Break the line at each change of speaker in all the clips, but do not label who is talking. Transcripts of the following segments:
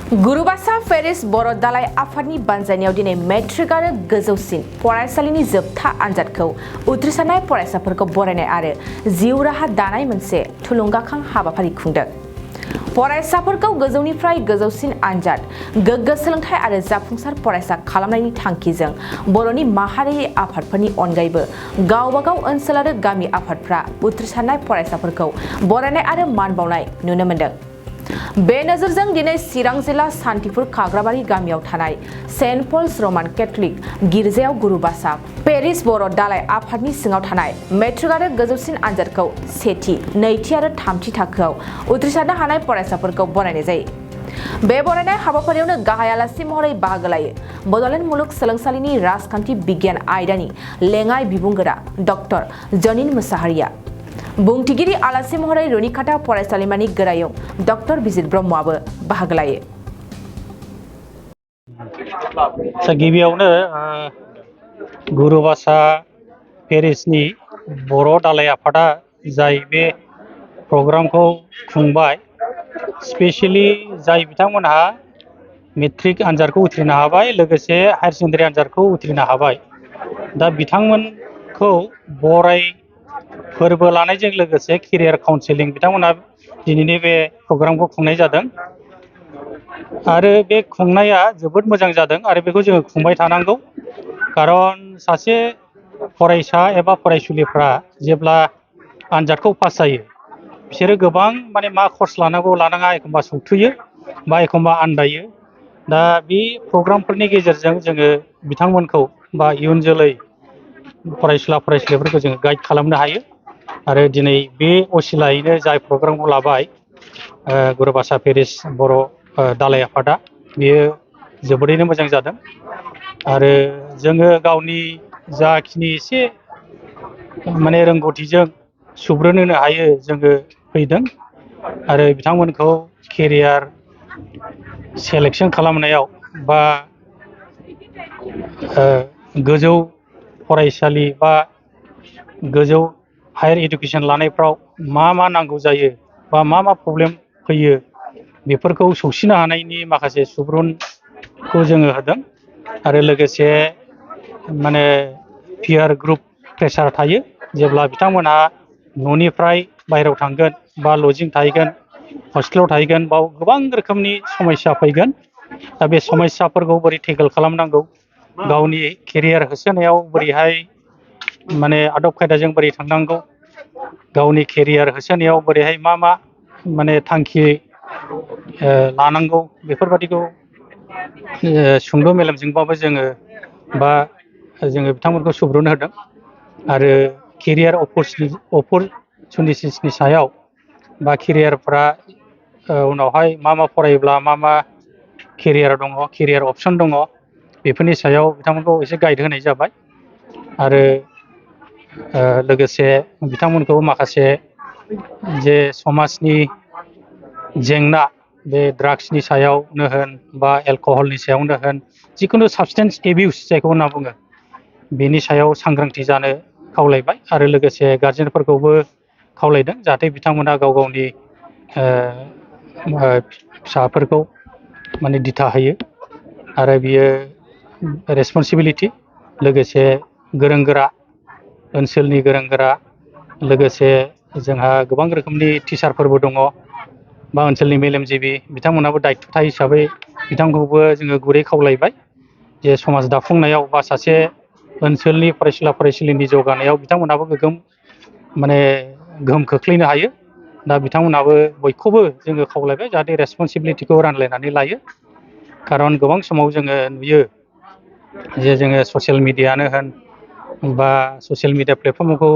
गुरुबासा Paris बर' दालाय आफादनि बानजायनायाव दिनै मेट्रिक आरो गोजौसिन फरायसालिनि जोबथा आनजादखौ उथ्रिसारनाय फरायसाफोरखौ बरायनाय आरो जिउ राहा दानाय मोनसे थुलुंगाखां हाबाफारि खुंदों। फरायसाफोरखौ गोजौनिफ्राय गोजौसिन आनजाद, गोग्गो सोलोंथाइ आरो जाफुंसार फरायसा खालामनायनि थांखिजों बर'नि माहारियारि आफादफोरनि अनगायैबो गावबागाव ओनसोल आरो गामि आफादफ्रा उथ्रिसारनाय फरायसाफोरखौ बरायनाय आरो मान बावनाय नुनो मोन्दों। बे नोजोरजों दिनै चिरां जिल्ला सान्थिपुर काग्राबारि गामियाव थानाय सेन्ट पल्स रमान केथलिक गिर्जायाव गुरुबासा पेरिस बर' दालाय आफादनि सिङाव थानाय मेट्रिक आरो गोजौसिन आनजादखौ सेथि, नैथि आरो थामथि थाखोआव उथ्रिसारनो हानाय फरायसाफोरखौ बरायनाय जायो। बे बरायनाय हाबाफारियावनो गाहाय आलासि महरै बाहागो लायो बड'लेण्ड मुलुग सोलोंसालिनि राजखान्थि बिगियान आयदानि लेङाइ बिबुंगोरा डक्टर जनिन मुसाहारिया। बुंथिगिरि आलासि महरै रुनिकाटा फरायसालिमानि गोरायुं डक्टर बिजित ब्रह्मआबो बाहागो लायो।
गिबियावनो गुरुबासा पेरिसनि बर' दालाय आफादा जाय बे प्रग्रामखौ खुंबाय, स्पेसियेलि जाय बिथांमोनहा मेट्रिक आनजादखौ उथ्रिनो हाबाय, लोगोसे हायार सेकेन्डारि आनजादखौ उथ्रिनो हाबाय, दा बिथांमोनखौ बराय फोरबो लानायजों लोगोसे केरियार काउन्सिलिं बिथांमोनहा दिनैनि बे प्रग्रामखौ खुंनाय जादों आरो बे खुंनाया जोबोद मोजां जादों आरो बेखौ जोङो खुंबाय थानांगौ। खारन सासे फरायसा एबा फरायसुलिफ्रा जेब्ला आनजादखौ पास जायो, बिसोरो गोबां मा कर्स लानांगौ लानाङा एखमबा सौथुयो बा एखमबा आन्दायो। दा बे प्रग्रामफोरनि गेजेरजों जोङो बिथांमोनखौ बा इयुन जोलै फरायसुला फरायसुलिफोरखौ जोङो गाइड खालामनो हायो आरो दिनै बे असिलायैनो जाय प्रग्रामखौ लाबाय गुरुबासा पेरिस बर' दालाय आफादा, बेयो जोबोरैनो मोजां जादों आरो जोङो गावनि जाखिनि एसे रोंगौथिजों सुबुरुन होनो हायो जोङो फैदों आरो बिथांमोनखौ केरियार सेलेक्सन खालामनायाव बा गोजौ फरायसालि बा गोजौ हायार इडुकेसन लानायफ्राव मा नांगौ जायो बा मा प्रब्लेम फैयो, बेफोरखौ सौसिनो हानायनि माखासे सुबुरुनखौ जोङो होदों आरो लोगोसे पियार ग्रुप प्रेसार थायो। जेब्ला बिथांमोनहा न'निफ्राय बाहेरायाव थांगोन बा लजिं थाहैगोन, हस्टेलाव थाहैगोन, बाव गोबां रोखोमनि समस्या फैगोन। दा बे समस्याफोरखौ बोरै टेकल खालामनांगौ, गावनि केरियार होसोनायाव बोरैहाय आदब खायदाजों बोरै थांनांगौ, गावनि केरियार होसोनायाव बोरैहाय मा थांखि लानांगौ, बेफोरबादिखौ सुंद' मेलेमजोंबाबो जोङो बिथांमोनखौ सुबुरुन होदों आरो केरियार अपरचुनिटिसनि सायाव बा केरियारफ्रा उनावहाय मा फरायोब्ला मा केरियार दङ, केरियार अपसन दङ, बेफोरनि सायाव बिथांमोनखौ एसे गाइड होनाय जाबाय आरो लोगोसे बिथांमोनखौ माखासे जे समाजनि जेंना, बे ड्राग्सनि सायावनो होन बा एलकहलनि सायावनो होन, जिखुनु साबसटेन्स एबिउस जायखौ होनना बुङो, बेनि सायाव सांग्रांथि जानो खावलायबाय आरो लोगोसे गारजेनफोरखौबो खावलायदों जाहाथे बिथांमोना गाव गावनि फिसाफोरखौ दिथा होयो आरो बियो रेसपन्सिबिलिटि। लोगोसे गोरों गोरा ओनसोलनि गोरों गोरा, लोगोसे जोंहा गोबां रोखोमनि टिचारफोरबो दङ बा ओनसोलनि मेलेमजिबि, बिथांमोनहाबो दायथ' हिसाबै बिथांखौबो जोङो गुरै खावलायबाय जे समाज दाफुंनायाव बा सासे ओनसोलनि फरायसुला फरायसुलिनि जौगानायाव बिथांमोनहाबो गोहोम खोख्लैनो हायो। दा बिथांमोनहाबो बयखौबो जोङो खावलायबाय जाहाथे रेसपन्सिबिलिटिखौ रानलायनानै लायो। खारन गोबां समाव जोङो नुयो जे जोङो ससियेल मिडियानो होन बा ससियेल मिडिया प्लेटफर्मखौ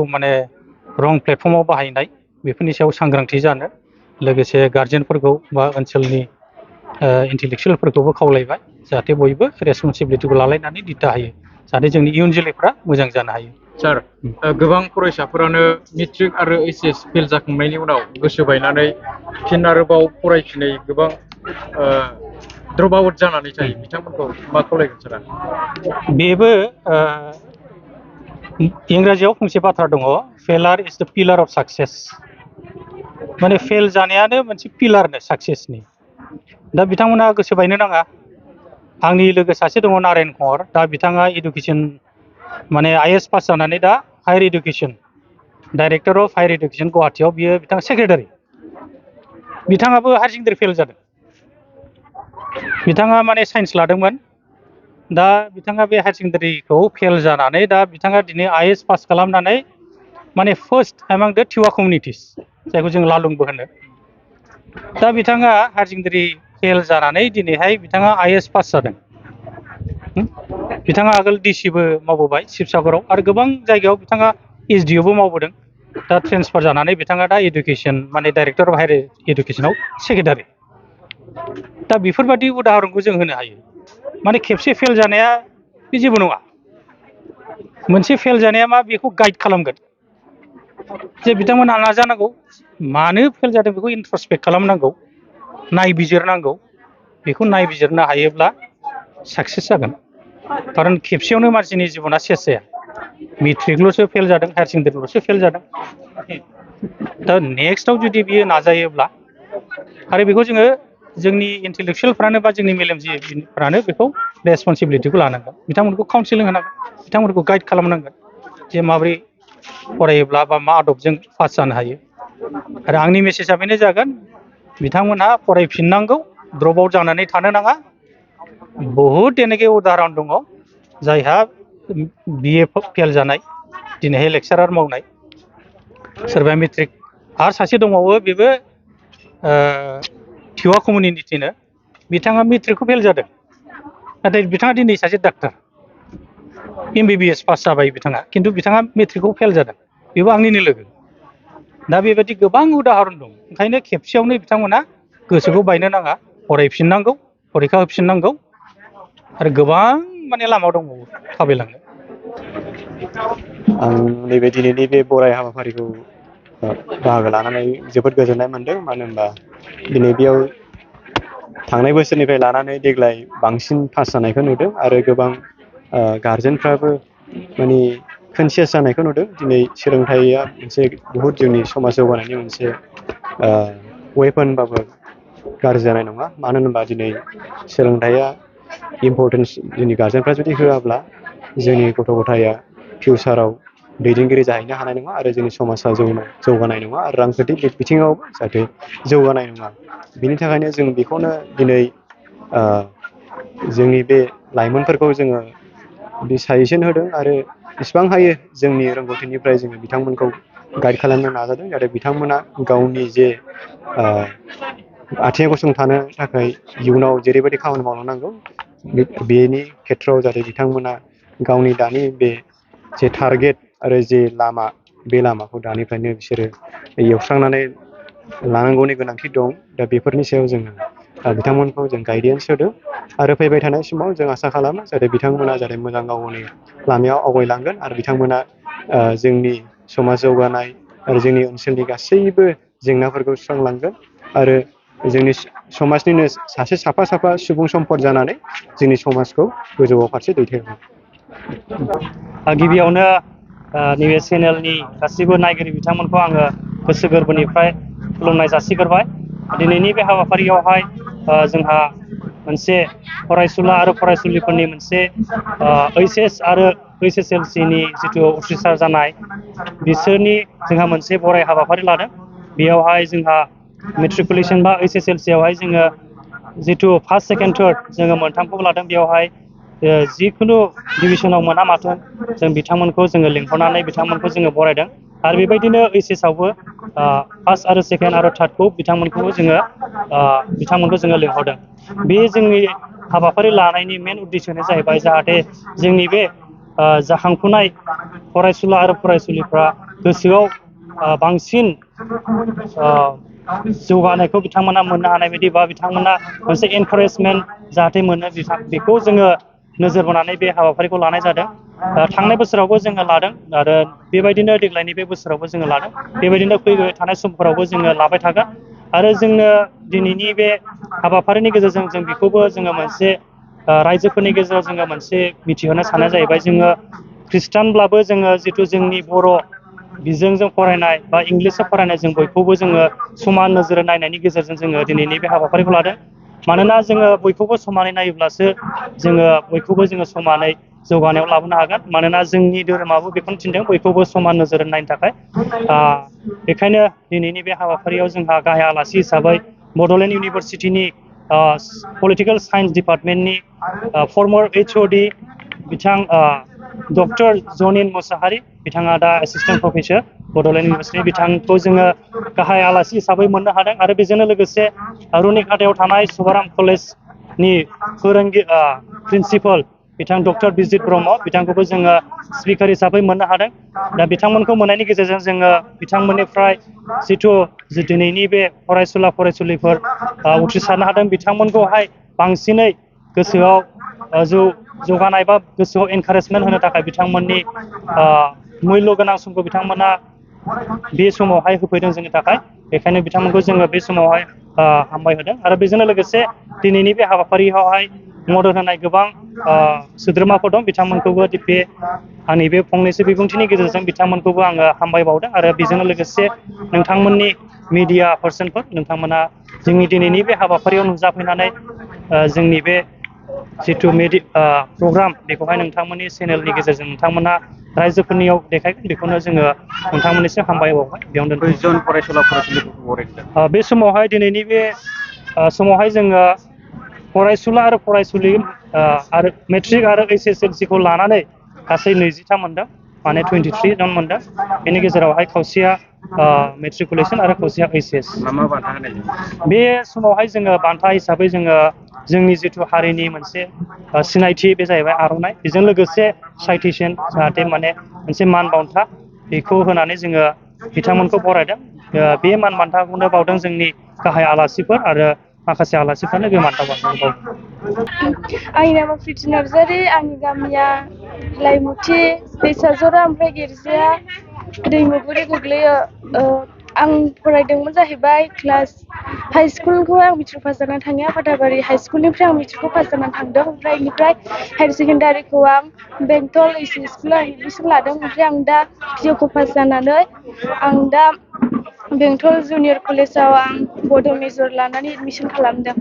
रं प्लेटफर्माव बाहायनाय, बेफोरनि सायाव सांग्रांथि जानो, लोगोसे गारजेनफोरखौ बा ओनसोलनि इन्टेलेक्सुयेलफोरखौबो खावलायबाय जाहाथे बयबो रेसपन्सिबिलिटिखौ लालायनानै दिथा होयो, जाहाथे जोंनि इयुन जोलैफ्रा मोजां जानो हायो।
सार, गोबां फरायसाफोरानो मेट्रिक आरो HS फेल जाखांनायनि उनाव गोसो बायनानै फिन आरोबाव फरायफिनै गोबां ड्रप आउट जानानै थायो, बिथांमोनखौ मा खावलायगोन सारा?
बेबो इंराजियाव फंसे बाथ्रा दङ, फेलार इज द पिलार अफ साक्सेस। फेल जानायानो मोनसे पिलारनो साक्सेसनि। दा बिथांमोना गोसो बायनो नाङा। आंनि लोगो सासे दङ नारायण कंवर, दा बिथाङा इडुकेसन माने IAS पास जानानै दा higher education director of higher education गुवाहाटीयाव बियो बिथाङा सेक्रेटारि। बिथाङाबो हायार सेकेन्डारि फेल जादों। बिथाङा माने साइन्स लादोंमोन, दा बिथाङा बे हायार सेकेन्डारिखौ फेल जानानै दा बिथाङा दिनै IAS पास खालामनानै माने फार्स्ट एमां द टिवा कमिउनिटिस, जायखौ जों लालुंबो होनो। दा बिथाङा हायार सेकेन्डारि फेल जानानै दिनैहाय बिथाङा IAS पास जादों। बिथाङा आगोल DCबो मावबोबाय शिबसागराव, आरो गोबां जायगायाव बिथाङा SDOबो मावबोदों। दा ट्रेन्सफार जानानै बिथाङा दा इडुकेसन माने डाइरेक्टर अफ हायार इडुकेसनाव सेक्रेटारि। दा बेफोरबायदि उदाहरनखौ जों होनो हायो। माने खेबसे फेल जानाया बे जेबो नङा। मोनसे फेल जानाया मा, बेखौ गाइड खालामगोन जे बिथांमोना नाजानांगौ, मानो फेल जादों बेखौ इन्ट्रस्पेक्ट खालामनांगौ, नायबिजिरनांगौ। बेखौ नायबिजिरनो हायोब्ला साक्सेस जागोन। खारन खेबसेयावनो मानसिनि जिबना सेस जाया। मेट्रिकल'सो फेल जादों, हायार सेकेन्डारिल'सो फेल जादों। दा नेक्स्टआव जुदि बियो नाजायोब्ला, आरो बेखौ जोङो जोंनि इन्टेलेक्सुयेलफ्रानो बा जोंनि मेलेमजिबिफ्रानो बेखौ रेसपन्सिबिलिटिखौ लानांगोन। बिथांमोनखौ काउन्सिलिं होनांगोन, बिथांमोनखौ गाइड खालामनांगोन जे माबोरै फरायोब्ला बा मा आदबजों पास जानो हायो। आरो आंनि मेसेजआ बेनो जागोन, बिथांमोनहा फरायफिननांगौ, द्रप आउट जानानै थानो नाङा। बहुद जेनाखि उदाहरन दङ जायहा BA फेल जानाय, दिनैहाय लेक्सारार मावनाय, सोरबा मेट्रिक, आरो सासे दंबावो बेबो टिवा कमिउनिटिनो, बिथाङा मेट्रिकखौ फेल जादों, नाथाय बिथाङा दिनै सासे डाक्टार, MBBS पास जाबाय बिथाङा, खिन्थु बिथाङा मेट्रिकखौ फेल जादों। बेबो आंनिनो लोगो। दा बेबायदि गोबां उदाहरन दं। ओंखायनो खेबसेयावनो बिथांमोना गोसोखौ बायनो नाङा, फरायफिननांगौ, फरिखा होफिननांगौ, आरो गोबां माने लामा दंबावो थाबायलांनो।
आं नैबे दिनैनि बे बराय हाबाफारिखौ बाहागो लानानै जोबोद गोजोननाय मोनदों। मानो होनबा दिनै बेयाव थांनाय बोसोरनिफ्राय लानानै देग्लाय बांसिन पास जानायखौ नुदों, आरो गोबां गारजेनफ्राबो माने कनसियास जानायखौ नुदों। दिनै सोलोंथाइया मोनसे बहुद जोंनि समाज जौगानायनि मोनसे वेपनबाबो गाज्रि जानाय नङा। मानो होनोबा दिनै सोलोंथाइया इम्परटेन्स जोंनि गारजेनफ्रा जुदि होआब्ला जोंनि गथ' गथाया फिउचाराव दैदेनगिरि जाहैनो हानाय नङा, आरो जोंनि समाजा जौगानाय नङा, आरो रांखान्थि बिथिङाव जाहाथे जौगानाय नङा। बिनि थाखायनो जों बेखौनो दिनै जोंनि बे लाइमोनफोरखौ जोङो बे साजेसन होदों, आरो बेसेबां हायो जोंनि रोंगौथिनिफ्राय जोङो बिथांमोनखौ गाइड खालामनो नाजादों, जाहाथे बिथांमोना गावनि जे आथिङाव गसंथानो थाखाय इयुनाव जेरैबायदि खामानि मावलांनांगौ बेनि खेथ्रआव जाहाथे बिथांमोना गावनि दानि बे जे टारगेट आरो जे लामा, बे लामाखौ दानिफ्रायनो बिसोरो एवस्रांनानै लानांगौनि गोनांथि दं। दा बेफोरनि सायाव जोङो बिथांमोनखौ जों गाइडेन्स होदों, आरो फैबाय थानाय समाव जों आसा खालामो जाहाथे बिथांमोना जाहाथे मोजां गावनि लामायाव आवगायलांगोन, आरो बिथांमोना जोंनि समाज जौगानाय आरो जोंनि ओनसोलनि गासैबो जेंनाफोरखौ सुस्रांलांगोन, आरो जोंनि समाजनिनो सासे साफा साफा सुबुं सम्पद जानानै जोंनि समाजखौ गोजौआव फारसे दैथायहरगोन।
गिबियावनो नैबे चेनेलनि गासैबो नायगिरि बिथांमोनखौ आङो गोसो गोरबोनिफ्राय खुलुमनाय जासिग्रोबाय। दिनैनि बे हाबाफारियावहाय जोंहा मोनसे फरायसुला आरो फरायसुलिफोरनि मोनसे HS आरो HSLCनि जिथु उथ्रिसार जानाय, बिसोरनि जोंहा मोनसे बराय हाबाफारि लादों। बेयावहाय जोंहा मेट्रिकुलेसन बा HSLC आवहाय जोङो जिथु फार्स्ट, सेकेन्ड, थार्ड जोङो मोनथामखौबो लादों। बेयावहाय जिखुनु डिभिसनाव मोना माथों जों बिथांमोनखौ जोङो लिंहरनानै बिथांमोनखौ जोङो बरायदों। आरो बेबायदिनो HS आवबो फार्स्ट आरो सेकेन्ड आरो थार्डखौ बिथांमोनखौ जोङो लिंहरदों। बे जोंनि हाबाफारि लानायनि मेन उद्देश्यआनो जाहैबाय जाहाथे जोंनि बे जाखांफुनाय फरायसुला आरो फरायसुलिफ्रा गोसोआव बांसिन जौगानायखौ बिथांमोना मोननो हानाय बायदि, बा बिथांमोना मोनसे एनकारेजमेन्ट जाहाथे मोनो, बेखौ जोङो नोजोर बोनानै बे हाबाफारिखौ लानाय जादों। थांनाय बोसोरावबो जोङो लादों, आरो बेबायदिनो देग्लायनि बे बोसोरावबो जोङो लादों। बेबायदिनो फैबाय थानाय समफोरावबो जोङो लाबाय थागोन। आरो जोंनो दिनैनि बे हाबाफारिनि गेजेरजों जों बेखौबो जोङो मोनसे रायजोफोरनि गेजेराव जोङो मोनसे मिथिहोनो साननाय जाहैबाय, जोङो खृष्टानब्लाबो जोङो जिथु जोंनि बर' बिजोंजों फरायनाय बा इंलिसजों फरायनाय, जों बयखौबो जोङो समान नोजोर नायनायनि गेजेरजों जोङो दिनैनि बे हाबाफारिखौ लादों। मानोना जोङो बयखौबो समानै नायोब्लासो जोङो बयखौबो जोङो समानै जौगानायाव लाबोनो हागोन। मानोना जोंनि धोरोमाबो बेखौनो थिनदों बयखौबो समान नोजोर नायनो थाखाय। बेखायनो दिनैनि बे हाबाफारियाव जोंहा गाहाय आलासि हिसाबै बड'लेण्ड इउनिभारसिटिनि पलिटिकेल साइन्स डिपार्टमेन्टनि फर्मार HOD बिथां डक्टर जनिन मुसाहारि, बिथाङा दा एसिस्टेन्ट प्रफेसर बड'लेण्ड इउनिभारसिटि, बिथांखौ जोङो गाहाय आलासि हिसाबै मोननो हादों। आरो बेजोंनो लोगोसे रुनिकाटायाव थानाय सभाराम कलेजनि प्रिन्सिपाल बिथां डक्टर बिजित ब्रह्म, बिथांखौबो जोङो स्पिकार हिसाबै मोननो हादों। दा बिथांमोनखौ मोननायनि गेजेरजों जोङो बिथांमोननिफ्राय जिथु दिनैनि बे फरायसुला फरायसुलिफोर उथ्रिसारनो हादों, बिथांमोनखौहाय बांसिनै गोसोआव जौगानाय बा गोसोआव एनकारेजमेन्ट होनो थाखाय बिथांमोननि मुल्य गोनां समखौ बिथांमोना बे समावहाय होफैदों जोंनि थाखाय। बेखायनो बिथांमोनखौ जोङो बे समावहाय हामबाय होदों। आरो बेजोंनो लोगोसे दिनैनि बे हाबाफारियावहाय मदद होनाय गोबां सोद्रोमाफोर दं, बिथांमोनखौबो बे आंनि बे फंनैसो बिबुंथिनि गेजेरजों बिथांमोनखौबो आङो हामबायबावदों। आरो बेजोंनो लोगोसे नोंथांमोननि मिडिया पार्सनफोर, नोंथांमोना जोंनि दिनैनि बे हाबाफारियाव नुजाफैनानै जोंनि बे जिथु प्रग्राम बेखौहाय नोंथांमोननि चेनेलनि गेजेरजों नोंथांमोना रायजोफोरनियाव देखायगोन, बेखौनो जोङो नोंथांमोननिसिम हामबायबावबाय। बेयावनो
खैजन फरायसुला फरायसुलिफोरखौ बरायदों?
बे समावहाय दिनैनि बे समावहाय जोङो फरायसुला आरो फरायसुलि आरो मेट्रिक आरो HSLC खौ लानानै गासै 20था मोनदों, माने 23 जन मोनदों। बेनि गेजेरावहाय खावसेया मेट्रिकुलेसन आरो खावसेया HS।
मा बान्था होनाय जायो?
बे समावहाय जोङो बान्था हिसाबै जोङो जोंनि जिथु हारिनि मोनसे सिनायथि, बे जाहैबाय आर'नाइ। बेजों लोगोसे साइटेसन, जाहाथे माने मोनसे मान बान्था, बेखौ होनानै जोङो बिथांमोनखौ बरायदों। बे मान बान्थाखौनो बावदों जोंनि गाहाय आलासिफोर, आरो माखासे आलासिफ्रानो बे मान बान्थाखौ बावदों।
आंनि नामा प्रिति नार्जारि, आंनि गामिया लाइमुथि, दैसाजरा, ओमफ्राय गिर्जाया दैमुगुरि गोग्लैयो। आं फरायदोंमोन जाहैबाय हाइ स्कुलखौ आं मेट्रिक पास जानानै थाङो फाथाबारि हाइ स्कुलनिफ्राय आं मेट्रिकखौ पास जानानै थांदों। ओमफ्राय बेनिफ्राय हायार सेकेन्डारिखौ आं बेंटल AC स्कुलाव एडमिसन लादों। ओमफ्राय आं दा PU खौ पास जानानै आं दा बेंटल जुनियर कलेजाव आं बड' मेजर लानानै एडमिसन खालामदों।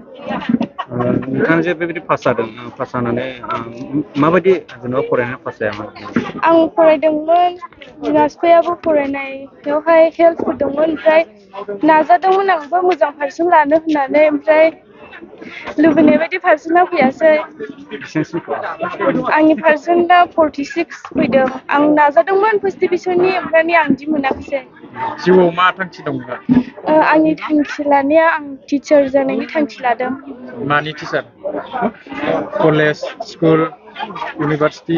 नोंथाङा जे बेबायदि पास जादों, पास जानानै माबायदि जेनेबा फरायनानै पास जायामोन?
आं फरायदोंमोन, बिमा बिफायाबो फरायनायावहाय हेल्प होदोंमोन। ओमफ्राय नाजादोंमोन आंबो मोजां पारसेन्ट लानो होननानै, ओमफ्राय लुबैनाय बायदि पारसेन्टआ फैयासै। आंनि पारसेन्टआ 46 फैदों। आं नाजादोंमोन फार्स्ट डिभिजननि, ओमफ्राय आं बिदि मोनाखिसै।
जिउआव मा थांखि दं नोंहा?
आंनि थांखि लानाया, आं टिचार जानायनि थांखि लादों।
मानि टिचार? College, school, university?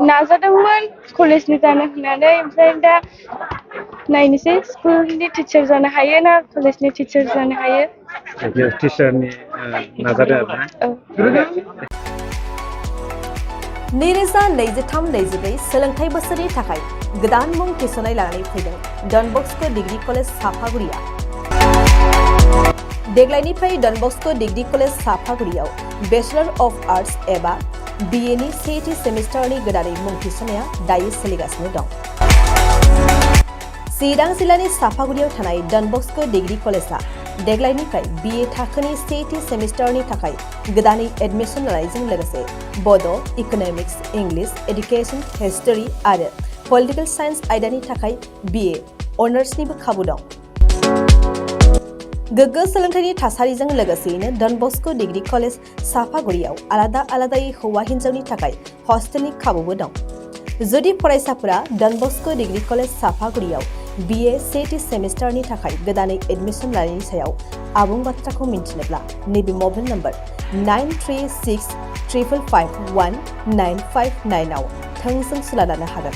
नाजादोंमोन कलेजनि जानो होननानै, ओमफ्राय दा नायनोसै स्कुलनि टिचार जानो हायो ना कलेजनि टिचार जानो हायो।
टिचारनि नाजादों आरो ना?
2023-24 सोलोंथाइ बोसोरनि थाखाय गोदान मुं थिसननाय लानानै फैदों डन बस्क' डिग्री कलेज साफागुरिया। देग्लायनिफ्राय डन बस्क' डिग्री कलेज साफागुरियाव बेचलर अफ आर्ट्स एबा BA नि सेथि सेमिस्टारनि गोदानै मुं थिसननाया दायो सोलिगासिनो दं। चिरां जिल्लानि साफागुरियाव थानाय डन बस्क' डिग्री कलेजआ देग्लायनिफ्राय BA थाखोनि सेथि सेमिस्टारनि थाखाय गोदानै एडमिसन लानायजों लोगोसे बड', इक'नमिक्स, इंलिश, एडुकेशन, हिस्टरी आरो पलिटिकल साइन्स आयदानि थाखाय BA अनार्सनिबो खाबु दं। गोग्गो सोलोंथाइनि थासारिजों लोगोसेयैनो डन बस्क' डिग्री कलेज साफागुरियाव आलादा आलादायै हौवा हिन्जावनि थाखाय हस्टेलनि खाबुबो दं। जुदि फरायसाफोरा डन बस्क' डिग्री कलेज साफागुरियाव BA सेथि सेमिस्टारनि थाखाय गोदानै एडमिसन लानायनि सायाव आबुं बाथ्राखौ मिन्थिनोब्ला नैबे मबाइल नम्बर 9365519559 आव थोंजों सुला लानो हागोन।